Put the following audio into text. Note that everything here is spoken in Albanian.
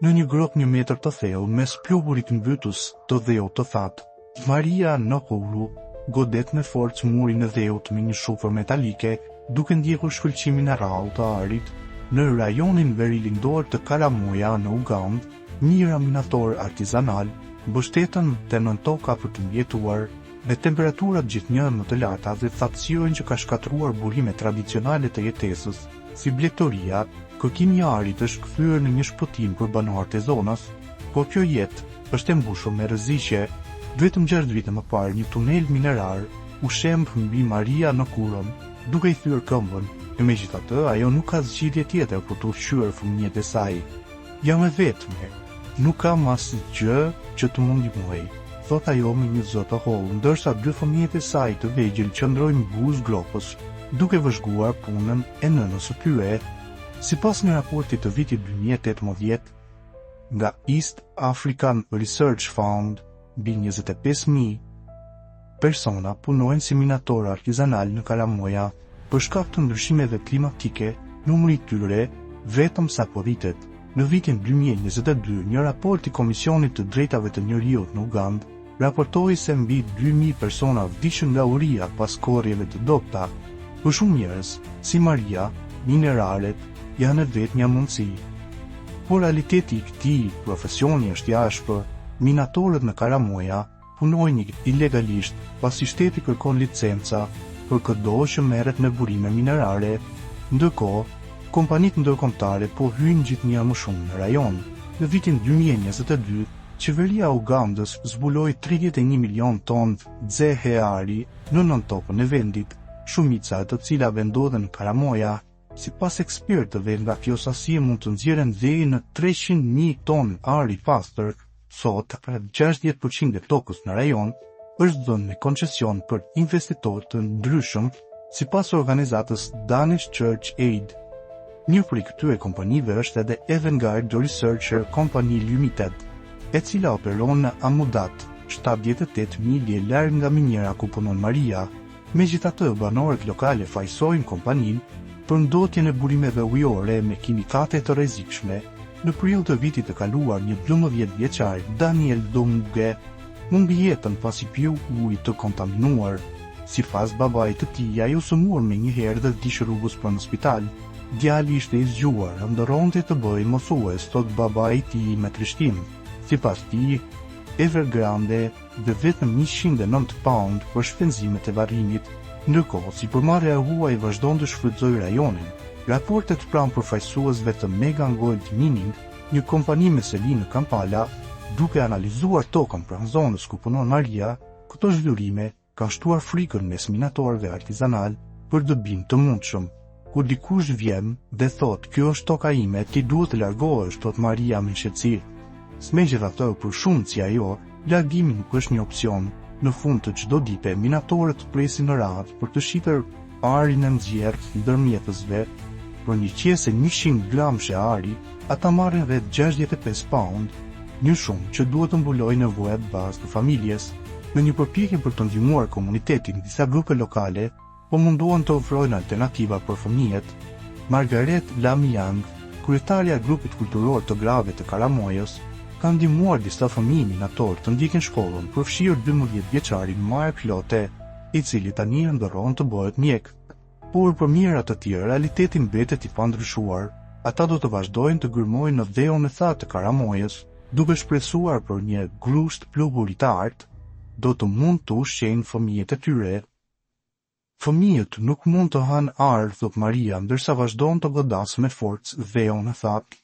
Në një gropë një metër të thellë mes pluhurit mbytës të dheut të thatë, Maria Nokuru godet me forcë murin e dheut me një shufër metalike, duke ndjekur shkëlqimin e rrallë të arit. Në rajonin verilindor të Karamoja në Ugandë, mijëra minatorë artizanalë mbështeten te nëntoka për të mbijetuar. Me temperaturat gjithnjë e më të larta dhe thatësirën që ka shkatërruar burimet tradicionale të jetesës, si blegtoria, kërkimi i arit është kthyer në një shpëtim për banorët e zonës. Por kjo jetë është e mbushur me rreziqe. Vetëm gjashtë vite më parë një tunel minerar u shemb mbi Maria Nokurën, duke i thyer këmbën, e megjithatë ajo nuk ka zgjidhje tjetër për të ushqyer fëmijët e saj. Jam e vetme, nuk kam asgjë që të më ndihmojë, thotë ajo me një zë të hollë, ndërsa dy fëmijët e saj të vegjël qëndrojnë buzë gropës, duke vëzhguar punën e nënës së tyre. Sipas një raporti të vitit 2018 nga East African Research Fund, mbi 25.000 persona punojnë si minatorë artizanalë në Karamoja. Për shkak të ndryshimeve klimatike, numri i tyre vetëm sa po rritet. Në vitin 2022, një raport i Komisionit të Drejtave të Njeriut në Ugandë raportoi se mbi 2000 persona vdiqën nga uria pas korrjeve të dobëta. Për shumë njerëz, si Maria, mineraret janë e vetmja mundësi. Por realiteti i këtij profesioni është i ashpër. Minatorët në Karamoja punojnë ilegalisht, pasi shteti kërkon licenca për këdo që merret me burime minerare. Ndërkohë, kompanitë ndërkombëtare po hyjnë gjithnjë e më shumë në rajon. Në vitin 2022, qeveria e Ugandës zbuloi 31 milion ton xehe ari në nëntokën e vendit, shumica e të cilave ndodhen në Karamoja. Sipas ekspertëve, nga kjo sasi mund të nxjerren deri në 300.000 ton ari pastër. Sot, rreth 60% e tokës në rajon është dhënë me koncesion për investitorë të ndryshëm, sipas organizatës Danish Church Aid. Një prej këtyre kompanive është edhe Evengard Research Company Limited, e cila operon në Amudat, 78 milje larg nga miniera ku punon Maria. Megjithatë, banorët lokale fajësojnë kompaninë për ndotjen e burimeve ujore me kimikate të rrezikshme. Në prill të vitit të kaluar, një 12 vjeçar, Daniel Domuge, humbi jetën pasi piu ujë të kontaminuar. Sipas babait të tij, ai u sëmur menjëherë dhe vdiq rrugës për në spital. Djali ishte i zgjuar, ëndërronte të bëhej mësues, thotë babai i tij me trishtim. Sipas tij, Evergrande dha vetëm 109 pound për shpenzimet e varrimit, ndërkohë sipërmarrja e huaj vazhdon të shfrytëzojë rajonin. Raportet pranë përfaqësuesve të Mega Gold Mining, një kompani me seli në Kampala, duke analizuar tokën pranë zonës ku punon Maria, këto zhvillime kanë shtuar frikën mes minatorëve artizanal për dëbim të mundshëm. Kur dikush vjen dhe thotë kjo është toka ime, ti duhet të largohesh, thotë Maria me qetësi. Megjithatë, për shumë si ajo, largimi nuk është një opsion. Në fund të çdo dite, minatorët presin në radhë për të shitur arin e nxjerrë ndërmjetësve. Për një qese 100 gramshe ari, ata marrin rreth 65 pound, një shumë që duhet të mbulojë nevojat bazë të familjes. Në një përpjekje për të ndihmuar komunitetin, disa grupe lokale po munduan të ofrojnë alternativa për fëmijët. Margaret Lamiang, kryetarja e grupit kulturor të grave të Karamojës, ka ndihmuar disa fëmijë minatorë të ndjekin shkollën, përfshirë 12 vjeçarin Mark Lote, i cili tani ëndërron të bëhet mjek. Por për mijëra të tjerë, realiteti mbetet i pandryshuar. Ata do të vazhdojnë të gërmojnë në dheun e thatë të Karamojës, duke shpresuar për një grusht pluhuri të artë, do të mund të ushqejnë fëmijët e tyre. Fëmijët nuk mund të hanë ar, thotë Maria, ndërsa vazhdon të godasë me forcë dheun e thatë.